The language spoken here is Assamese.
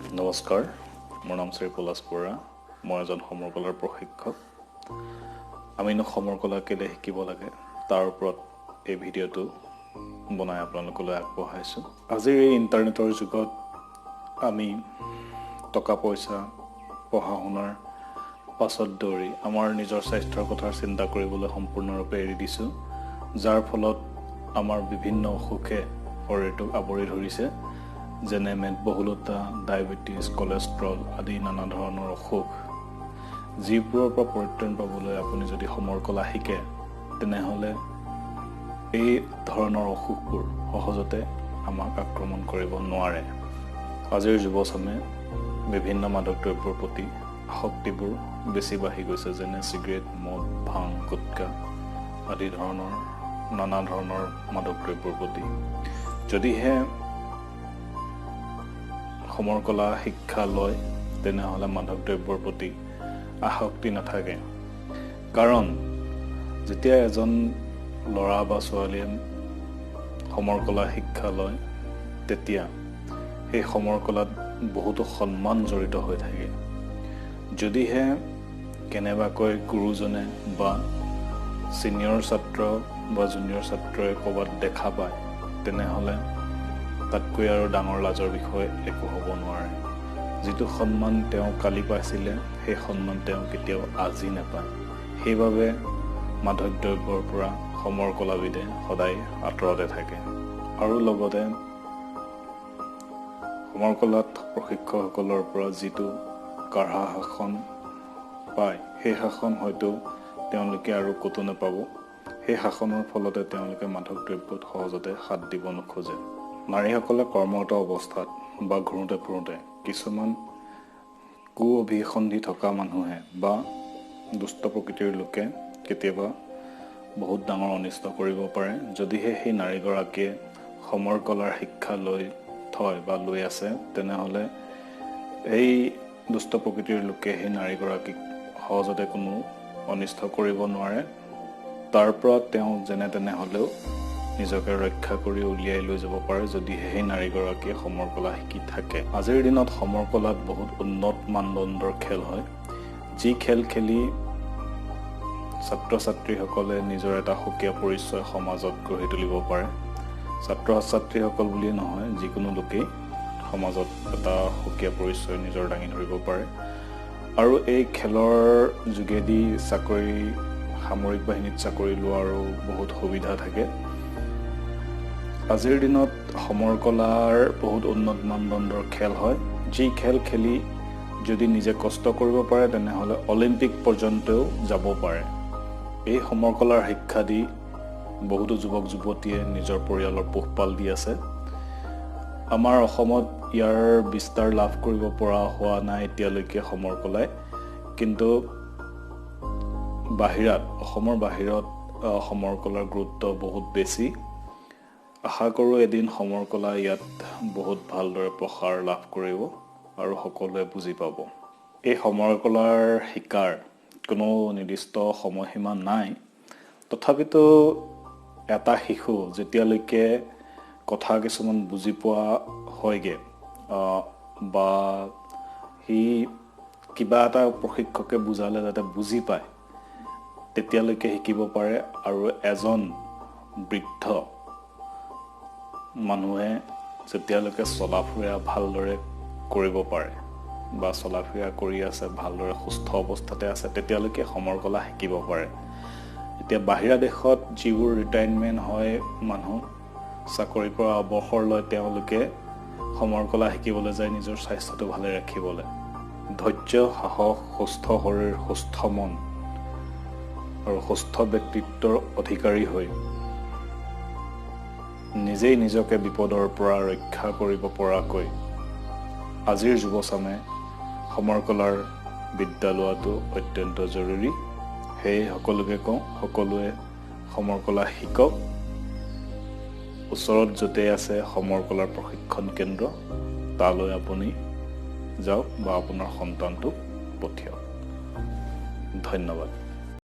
নমস্কাৰ, মোৰ নাম শ্ৰী পলাশ বৰা। মই এজন সমৰকলাৰ প্ৰশিক্ষক। আমিনো সমৰকলা কেলৈ শিকিব লাগে তাৰ ওপৰত এই ভিডিঅ'টো বনাই আপোনালোকলৈ আগবঢ়াইছোঁ। আজিৰ এই ইণ্টাৰনেটৰ যুগত আমি টকা পইচা, পঢ়া শুনাৰ পাছত দৌৰি আমাৰ নিজৰ স্বাস্থ্যৰ কথা চিন্তা কৰিবলৈ সম্পূৰ্ণৰূপে এৰি দিছোঁ, যাৰ ফলত আমাৰ বিভিন্ন অসুখে শৰীৰটোক আৱৰি ধৰিছে, যেনে মেদবহুলতা, ডায়েবেটিছ, কলেষ্ট্ৰল আদি নানা ধৰণৰ অসুখ, যিবোৰৰ পৰা পৰিত্ৰাণ পাবলৈ আপুনি যদি সমৰকলা শিকে তেনেহ'লে এই ধৰণৰ অসুখবোৰ সহজতে আমাক আক্ৰমণ কৰিব নোৱাৰে। আজিৰ যুৱচামে বিভিন্ন মাদক দ্ৰব্যৰ প্ৰতি আসক্তিবোৰ বেছি বাঢ়ি গৈছে, যেনে চিগাৰেট, মদ, ভাং, গুটকা আদি ধৰণৰ নানা ধৰণৰ মাদক দ্ৰব্যৰ প্ৰতি। যদিহে সমৰকলা শিক্ষা লয় তেনেহ'লে মাদক দ্ৰব্যৰ প্ৰতি আসক্তি নাথাকে। কাৰণ যেতিয়া এজন ল'ৰা বা ছোৱালীয়ে সমৰকলা শিক্ষা লয় তেতিয়া সেই সমৰকলাত বহুতো সন্মান জড়িত হৈ থাকে। যদিহে কেনেবাকৈ গুৰুজনে বা ছিনিয়ৰ ছাত্ৰ বা জুনিয়ৰ ছাত্ৰই ক'ৰবাত দেখা পায় তেনেহ'লে তাতকৈ আৰু ডাঙৰ লাজৰ বিষয় একো হ'ব নোৱাৰে। যিটো সন্মান তেওঁ কালি পাইছিলে সেই সন্মান তেওঁ কেতিয়াও আজি নাপায়। সেইবাবে মাদক দ্ৰব্যৰ পৰা সমৰকলাবিদে সদায় আঁতৰতে থাকে। আৰু লগতে সমৰকলাত প্ৰশিক্ষকসকলৰ পৰা যিটো কাঢ়া শাসন পায় সেই শাসন হয়তো তেওঁলোকে আৰু ক'তো নাপাব। সেই শাসনৰ ফলতে তেওঁলোকে মাদক দ্ৰব্যত সহজতে হাত দিব নোখোজে। নাৰীসকলে কৰ্মৰত অৱস্থাত বা ঘূৰোঁতে ফুৰোঁতে কিছুমান কু অভিসন্ধি থকা মানুহে বা দুষ্ট প্ৰকৃতিৰ লোকে কেতিয়াবা বহুত ডাঙৰ অনিষ্ট কৰিব পাৰে। যদিহে সেই নাৰীগৰাকীয়ে সমৰকলাৰ শিক্ষা লৈ থয় বা লৈ আছে তেনেহ'লে এই দুষ্ট প্ৰকৃতিৰ লোকে সেই নাৰীগৰাকীক সহজতে কোনো অনিষ্ট কৰিব নোৱাৰে। তাৰ পৰা তেওঁ যেনে তেনে হ'লেও নিজকে ৰক্ষা কৰি উলিয়াই লৈ যাব পাৰে যদিহে সেই নাৰীগৰাকীয়ে সমৰকলা শিকি থাকে। আজিৰ দিনত সমৰকলাত বহুত উন্নত মানদণ্ডৰ খেল হয়, যি খেল খেলি ছাত্ৰ ছাত্ৰীসকলে নিজৰ এটা সুকীয়া পৰিচয় সমাজত গঢ়ি তুলিব পাৰে। ছাত্ৰ ছাত্ৰীসকল বুলিয়ে নহয়, যিকোনো লোকেই সমাজত এটা সুকীয়া পৰিচয় নিজৰ দাঙি ধৰিব পাৰে। আৰু এই খেলৰ যোগেদি চাকৰি, সামৰিক বাহিনীত চাকৰি লোৱাৰো বহুত সুবিধা থাকে। আজিৰ দিনত সমৰকলাৰ বহুত উন্নত মানদণ্ডৰ খেল হয়, যি খেল খেলি যদি নিজে কষ্ট কৰিব পাৰে তেনেহ'লে অলিম্পিক পৰ্যন্তও যাব পাৰে। এই সমৰকলাৰ শিক্ষা দি বহুতো যুৱক যুৱতীয়ে নিজৰ পৰিয়ালৰ পোহপাল দি আছে। আমাৰ অসমত ইয়াৰ বিস্তাৰ লাভ কৰিব পৰা হোৱা নাই এতিয়ালৈকে সমৰকলাই, কিন্তু বাহিৰত, অসমৰ বাহিৰত সমৰকলাৰ গুৰুত্ব বহুত বেছি। আশা কৰোঁ এদিন সমৰকলা ইয়াত বহুত ভালদৰে প্ৰসাৰ লাভ কৰিব আৰু সকলোৱে বুজি পাব। এই সমৰকলাৰ শিকাৰ কোনো নিৰ্দিষ্ট সময়সীমা নাই, তথাপিতো এটা শিশু যেতিয়ালৈকে কথা কিছুমান বুজি পোৱা হয়গৈ বা সি কিবা এটা প্ৰশিক্ষকে বুজালে যাতে বুজি পায় তেতিয়ালৈকে শিকিব পাৰে। আৰু এজন বৃদ্ধ মানুহে যেতিয়ালৈকে চলা ফুৰা ভালদৰে কৰিব পাৰে বা চলা ফুৰা কৰি আছে, ভালদৰে সুস্থ অৱস্থাতে আছে, তেতিয়ালৈকে সমৰকলা শিকিব পাৰে। এতিয়া বাহিৰা দেশত যিবোৰ ৰিটায়াৰমেণ্ট হয়, মানুহ চাকৰিৰ পৰা অৱসৰ লয়, তেওঁলোকে সমৰকলা শিকিবলৈ যায় নিজৰ স্বাস্থ্যটো ভালে ৰাখিবলৈ। ধৈৰ্য, সাহস, সুস্থ শৰীৰ, সুস্থ মন আৰু সুস্থ ব্যক্তিত্বৰ অধিকাৰী হৈ নিজেই নিজকে বিপদৰ পৰা ৰক্ষা কৰিব পৰাকৈ আজিৰ যুৱচামে সমৰকলাৰ বিদ্যা লোৱাটো অত্যন্ত জৰুৰী। সেয়ে সকলোকে কওঁ, সকলোৱে সমৰকলা শিকক। ওচৰত য'তেই আছে সমৰকলাৰ প্ৰশিক্ষণ কেন্দ্ৰ, তালৈ আপুনি যাওক বা আপোনাৰ সন্তানটোক পঠিয়াওক। ধন্যবাদ।